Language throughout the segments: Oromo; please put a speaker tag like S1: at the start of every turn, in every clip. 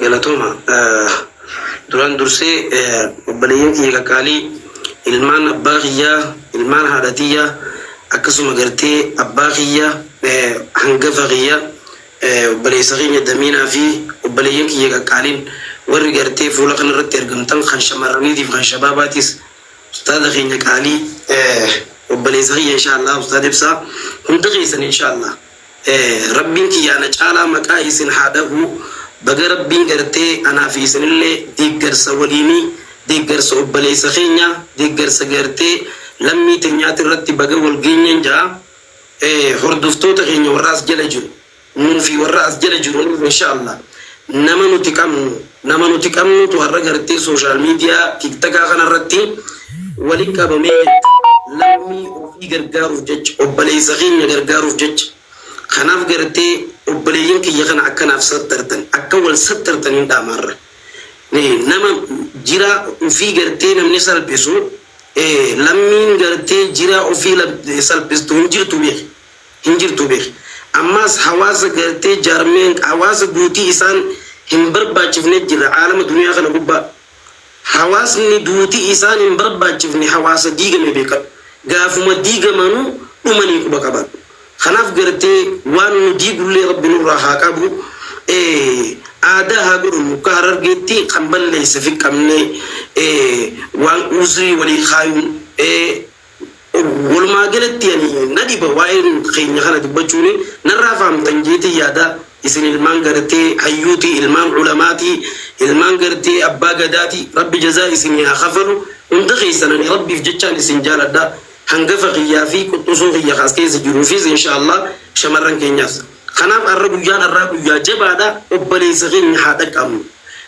S1: Galatooma. Duraan dursee obboleeyyan kiyya qaqqaalii, ilmaan abbaa kiyyaa, ilmaan haadha tiyyaa, akkasuma gartee abbaa kiyya, hangafa kiyya, obboleessa keenya Damiinaa fi obboleeyyan kiyya qaqqaaliin warri gartee fuula kana irratti argamtan kan shamarraniitiif kan shabaabaatiis, ustaaza keenya qaalii, obboleessa kiyya insha Allah Ustaad Ibsaa, hunda keessan insha Allah Rabbiin kiyya ana caalaa maqaa isin haa dhahu. Baga Rabbiin gartee anaa fi isinillee deeggarsa waliinii, deeggarsa obboleessa keenya, deeggarsa gartee lammii teenyaati irratti baga wal geenyeen ja'a. Hordoftoota keenya warra as jala jiru, nuu fi warra as jala jiru, insha Allah nama nuti qabnu, nama nuti qabnutu har'a gartee social media TikTokaa kana irratti wali qabamee jecha lammii ofii gargaaruuf jecha, obboleessa keenya gargaaruuf jecha. Kanaaf gartee obboleeyyan kiyya kana akkanaaf sattartan, akka wal sattartan hin dhaamaarra. Nama jira ofii gartee namni salphisu, lammiin gartee jira ofii salphistu hin jirtu beeki, hin jirtu beeki. Ammaas hawaasa gartee jaarmeen hawaasa duutii isaan hin barbaachifne jira aalama duniyaa kana gubbaa. Hawaasni duuti isaan hin barbaachifne hawaasa diigame beekadhu. Gaafuma diigamanuu dhumanii quba qabaadhu. Kanaaf gartee waan nu diigullee Rabbi nurraa haa qabu. Aadaa haa godhannu, akka Harargeetti kan balleesse fi qabnee waan uzrii walii kaayuun. Walumaa galatti ani na dhiba waa'een keenya kana dubbachuuni, narraa fahamtan jeetiin yaada. Isin ilmaan gartee hayyuuti, ilmaan ulamaati, ilmaan gartee abbaa gadaati. Rabbi jazaa isinii haa kafalu hunda keessan. Ani Rabbiif jechaan isin jaaladha, hangafa kiyyaa fi quxxusuu kiyya kaas keessa jiruufis, insha Allah shamarran keenyaas. Kanaaf arra guyyaan arraa guyyaa jabaadha. Obboleessa keenya haa dhaqqabnu.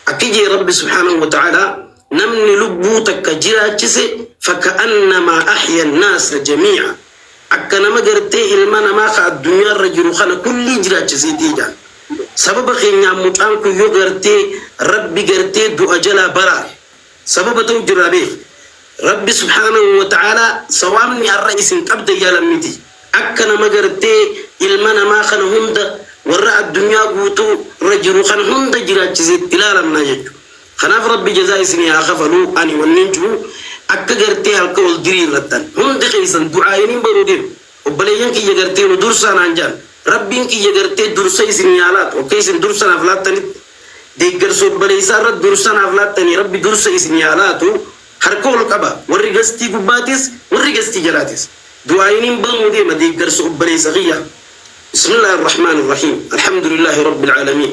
S1: Akki jee Rabbi subhaanahu wa ta'aalaa, namni lubbuu takka jiraachise faka'annamaa ahya naasa jamii'a, akka nama gartee ilma namaa ka addunyaa irra jiru kana kullii jiraachiseetii jedhan. Sababa keenyaan mucaan kun yoo gartee Rabbi gartee du'a jalaa baraare sababa ta'u jirraa beeki. Rabbi subhaanahu wa ta'aalaa sawaabni har'a isin qabda yaa lammiti akka nama gartee ilma namaa kana hunda, warra addunyaa guutuu irra jiru kana hunda jiraachiseetti ilaalamna jechuudha. Kanaaf Rabbi jazaa isinii haa kafalu. Ani wannin jiru akka gartee halka ol diriirrattan hundi keessan du'aa'iniin baruu deemu. Obboleeyyan kiyya gartee nu dursaa naan jaan, Rabbiin kiyya gartee dursa isinii haa laatu. Akka isin dursa naaf laattanitti, deeggarsa obboleessaa irratti dursa naaf laattanii, Rabbi dursa isinii haa laatu. Harka ol qaba, warri gastii gubbaatis, warri gastii jalaatis, du'aa'iniin banuu deema deeggarsa obboleessa kiyya. بسم الله الرحمن الرحيم، الحمد لله رب العالمين.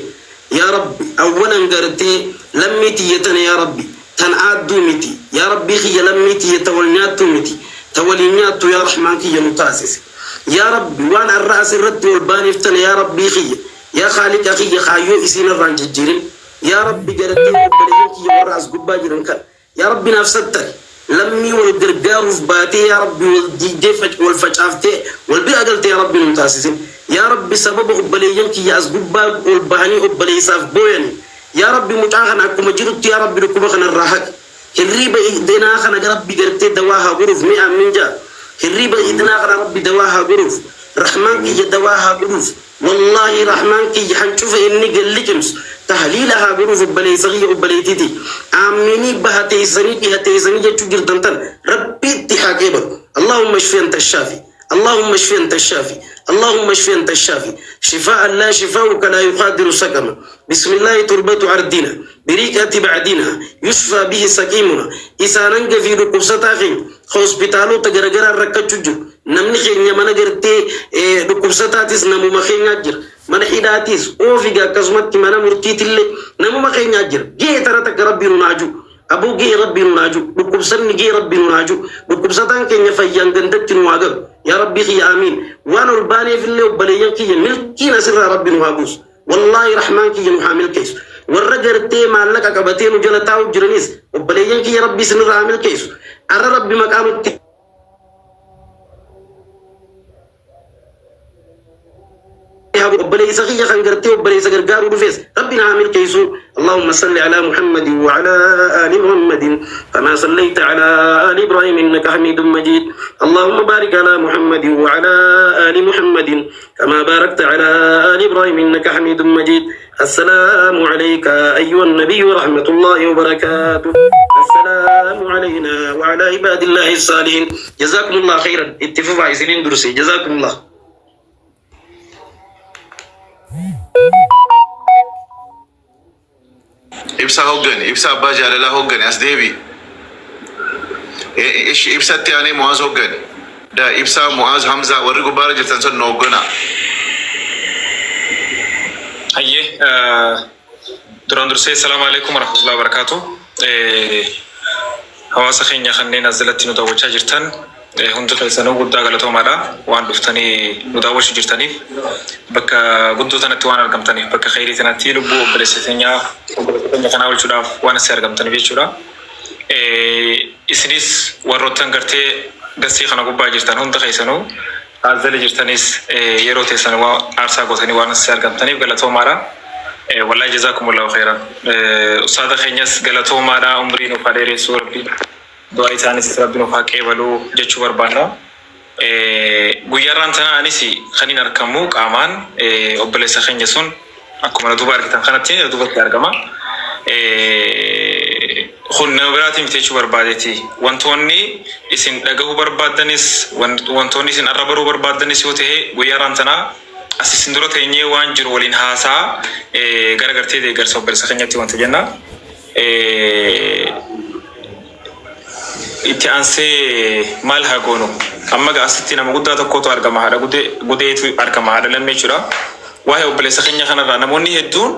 S1: يا ربي، أولا قرتي لمي تيتنا، يا ربي تن آدو متي، يا ربي خي لمي تيتا والنياتو متي تولي نياتو، يا رحمن كي نتاسس، يا ربي وان الرأس الرد والباني افتنا، يا ربي خي يا خالق أخي خايو إسين الرانججيرين، يا ربي قرتي وبليين كي والرأس قبا جرن كان، yaa Rabbi naaf sattari. Lammii wal gargaaruuf baatee, yaa Rabbi, wal diigdee, wal facaaftee wal bira galte, yaa Rabbi nun taasisin. Yaa Rabbi, sababa obboleeyyan kiyya as gubbaa ol bahanii obboleessaaf booyanii, yaa Rabbi, mucaa kana akkuma jirutti, yaa Rabbi, dhukkuba kanarraa haqi. Hirriiba idinaa kana Rabbi gartee dawaa haa godhuuf. Mee amiin jaa. Hirriiba idinaa kana Rabbi dawaa haa godhuuf. Rahmaan kiyya dawaa haa godhuuf. Wallaahi Rahmaan kiyya hancufa inni gad liqimsu tahliila haa godhuuf. Obboleessa kiyya, obboleettiiti, aaminii baha teessanii dhiha teessanii jechuu jirtan tan Rabbi itti haa qeebalu. اللهم اشف أنت الشافي، اللهم اشف أنت الشافي، اللهم اشف أنت الشافي، شفاء لا شفاؤك لا يغادر سقما. بسم الله تربة أرضنا بريقة بعدنا يشفى به سقيمنا. Isaanan gafii dhukkubsataa keenya hospitaalota garagaraa rakkachuu jiru, namni keenya mana gartee dhukkubsataatis namuma keenyaa jira, mana hidhaatis oofiga, akkasumatti mana murtiitillee namuma keenyaa jira. Gee tara takka Rabbi nu naaju aboo, gee Rabbi nu naaju, dhukkubsanni gee Rabbi nu naaju, dhukkubsataan keenya fayyaan gandatti nu haa galu, yaa Rabbi kiyya, amiin. Waan ol baaneefillee obboleeyyan kiyya milkiin asirraa Rabbi nu haa buusu. Wallaahi Rahmaan kiyya nu haa milkeessu. Warra gartee maallaqa qabatee nu jala taa'u jiranis, obboleeyyan kiyya, Rabbi isinirraa haa milkeessu. Arra Rabbi maqaa nutti haa godhu. Obboleessa kiyya kan gartee obboleessa gargaaruu dhufes Rabbi na haa milkeessu. Allahumma salli ala Muhammadin wa ala ali Muhammadin kama sallaita ala ali Ibrahim innaka hamidun majid. Allahumma barik ala Muhammadin wa ala ali Muhammadin kama barakta ala ali Ibrahim innaka hamidun majid. Assalaamu alayka ayyuhan nabiyyu wa rahmatullahi wa barakaatuh. Assalaamu alaynaa wa alaa ibaadillaahi saalihiin. Jazaakumullah khayran. Itti fufaa isiniin durse. Jazaakumullah.
S2: Ibsaa hoggani, ibsa abbaa jaalalaa hoggani as deebi. Ishi ibsatti aanee Mu'aaz hoggani. Da ibsaa Mu'aaz Hamzaa warri gubbaarra jirtan sun nu hogganaa.
S3: Hayyee duraan dursee salaamu alaikum warahmatullahi wabarakatuh. Hawaasa keenya kanneen as jalatti nu daawwachaa jirtan hundi keessanuu guddaa galatoomaadha waan dhuftanii nu daawwachuu jirtaniif bakka guddoo tanatti waan argamtaniif bakka kheyrii tanatti lubbuu obboleessa keenyaa obboleessa keenya kanaa oolchuudhaaf waan asii argamtaniif jechuudha. Isinis warroottan gartee gassii kana gubbaa jirtan hunda keessanuu as jala jirtanis yeroo teessan waan aarsaa gootanii waan asii argamtaniif galatoomaadha. Wallahi jazaakumullahu khairan. Ustaada keenyas galatoomaadha umrii nuuf haa dheeressu rabbi du'aa isaanis rabbi nuuf haa qeebalu jechuu barbaanna. Guyyaarraan tana anis kanin arkamu qaamaan obboleessa keenya sun akkuma na duuba argitan kanatti na duubatti argama. Kun nama biraatiin miti jechuu barbaadeeti. Wantoonni isin dhagahuu barbaaddanis wantoonni isin arra baruu barbaaddanis yoo ta'e guyyaarraan tanaa as isin dura teenyee waan jiru waliin haasaa gara gartee deeggarsa obboleessa keenyatti wanta jenna. Itti aansee maal haa goonu? Amma egaa asitti nama guddaa tokkotu argama haadha gudee gudeetu argama haadha lammii jechuudha. Waa'ee obboleessa keenya kanarraa namoonni hedduun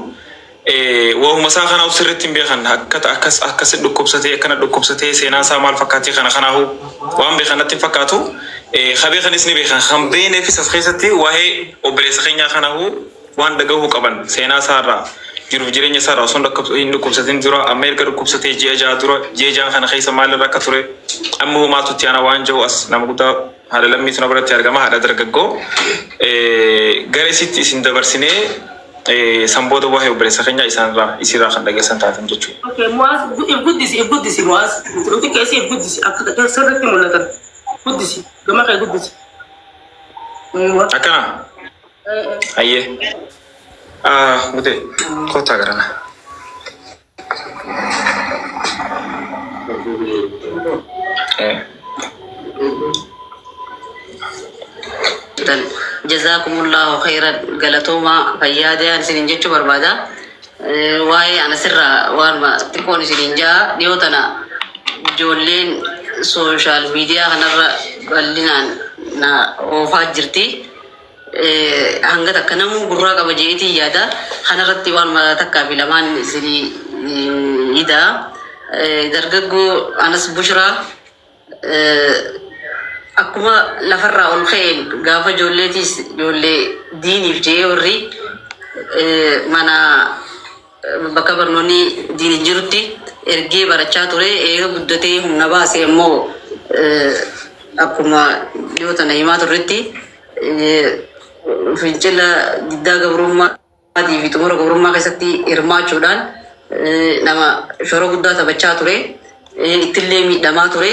S3: waa'uma isaa kanaa sirriitti hin beekan akka akkas akkasi dhukkubsatee akkana dhukkubsatee seenaan isaa maal fakkaatee kana kanaahu waan beekan natti hin fakkaatu. Ka beekanis ni beekan kan beekneefis as keessatti waa'ee obboleessa keenyaa kanaahu waan dhagahuu qaban seenaa isaa irraa jiruuf jireenya isaa irraa osoo hin dhukkubsatin dura amma erga dhukkubsatee ji'a ja'a dura ji'a ja'an kana keessa maal irra akka ture amma hoo maaltu itti aanaa waan jiru as nama guddaa haadha lammiitu na biratti argama haadha dargaggoo gara isitti isin dabarsinee san booda waa'ee obboleessa keenya isaanirraa isirraa kan dhageessan taatan jechuudha.
S4: Okay, Muaz, if guddisi, if guddisi, Muaz. Nuti keessi if guddisi. Akka sirriitti mul'atan. Guddisi, gama kee guddisi.
S3: Akkana? Hayyee. Ah, gudee kottaa garana. Eh.
S5: Tan jazaakumullahu khairan galatoomaa fayyaa dayaan isiniin jechuu barbaada. Waa'ee anasirraa waanuma xiqqoon isiniin ja'a dhiyoo tana ijoolleen sooshaal miidiyaa kanarra bal'inaan na oofaa jirti. Hanga takka namuu gurraa qaba jeetiin yaada. Kanarratti waanuma takkaa fi lamaan isinii idaa. Dargaggoo Anas Bushraa akkuma lafarraa ol ka'een gaafa ijoolleetiis ijoollee diiniif je'ee warri mana bakka barnoonni diiniin jirutti ergee barachaa ture eega guddatee humna baase immoo akkuma dhiyoo tana himaa turretti fincila diddaa gabrummaa fi xumura gabrummaa keessatti hirmaachuudhaan nama shoora guddaa taphachaa ture. Ittillee miidhamaa ture.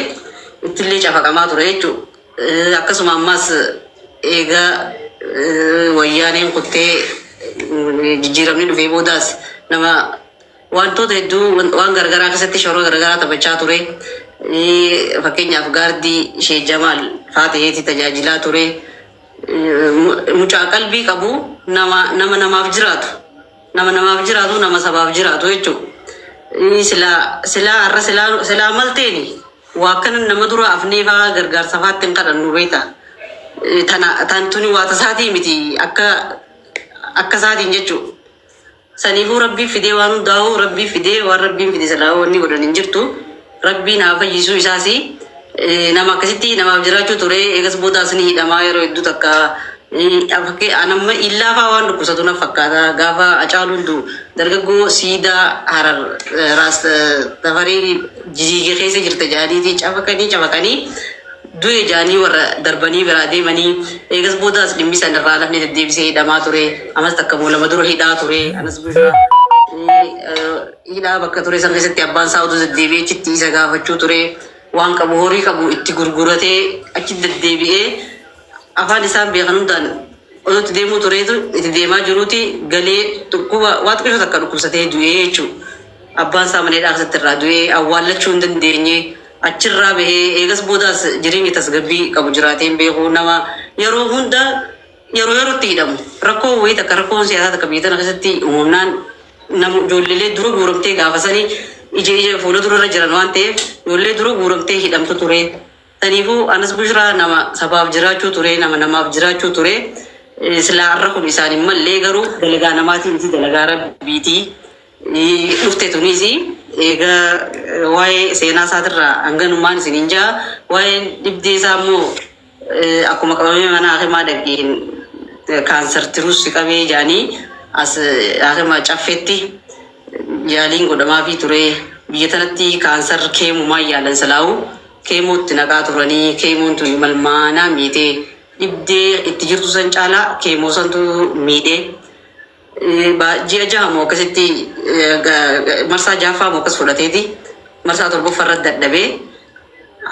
S5: Ittillee cafaqamaa ture jechuudha. Akkasuma ammas eegaa wayyaaneen kuttee jijjiiramni dhufee boodaas nama wantoota hedduu waan garagaraa keessatti shoora garagaraa taphachaa ture. Fakkeenyaaf gaardii Sheek Jamaal faa ta'eeti tajaajilaa ture. Mucaa qalbii qabu nama nama namaaf jiraatu nama namaaf jiraatu nama sabaaf jiraatu jechuudha. Silaa silaa har'a silaa silaa malteeni waa akkana nama dura afnee faa gargaarsa faatti hin kadhannu beekta. Tana tan tuni waa tasaatii miti akka akka isaatiin jechuudha. Saniifuu rabbii fidee waan hundaa'u rabbii fidee waan rabbiin fide silaa wanni godhan hin jirtu. Rabbiin haa fayyisuu isaasi. Nama akkasitti namaaf jiraachuu ture eegas boodaas ni hidhamaa yeroo hedduu takka fakkii anamma illaa faa waan dhukkubsatu na fakkaata gaafa Hacaaluun du'u dargaggoo siidaa Harar raas tafarii jijiige keessa jirta jedhaniiti cafaqanii cafaqanii Du'e jaanii warra darbanii biraa deemanii eegas boodaas dhimmi san irraa lafni deddeebisee hidhamaa ture. Amas takka moo lama dura hidhaa ture. Anas Bushraa hidhaa bakka ture san keessatti abbaan isaa oduu deddeebi'ee achitti isa gaafachuu ture. Waan qabu horii qabu itti gurguratee achi deddeebi'ee afaan isaan beekan hundaan oduu itti deemuu tureetu itti deemaa jiruuti galee dhukkuba waa xiqqishoo takka dhukkubsatee du'ee jechuudha. Abbaan isaa mana hidhaa keessatti irraa du'ee awwaallachuu hin dandeenye. Achirraa bahee eegas boodaas jireenya tasgabbii qabu jiraatee hin beeku. Nama yeroo hunda yeroo yerootti hidhamu. Rakkoo wayii takka rakkoon siyaasaa takka biyya tana keessatti uumamnaan nama ijoolleelee dura guuramtee gaafa sanii ija ija fuula dura irra jiran waan ta'eef ijoollee dura guuramtee hidhamtu ture. Saniifuu Anas Bushraa nama sabaaf jiraachuu ture, nama namaaf jiraachuu ture. Silaa har'a kun isaan hin mallee garuu dalagaa namaatii miti dalagaa rabbiitii. Dhufte tunis egaa waa'ee seenaa isaatirraa hanganumaan isiniin ja'a. Waa'een dhibdee isaa immoo akkuma qabamee mana hakimaa dhaqeen kaansar tiruus si qabee jaanii as hakima caffeetti yaaliin godhamaafii ture. Biyya tanatti kaansar keemumaan yaalan silaa'u keemootti naqaa turanii keemoon tuni malmaanaa miitee dhibdee itti jirtu san caalaa keemoo santu miidhee. Ji'a jaha moo akkasitti marsaa jahaffaa moo akkas fudhateeti marsaa torbaffaa irratti dadhabee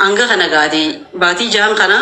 S5: hanga kana gaati baatii jahan kana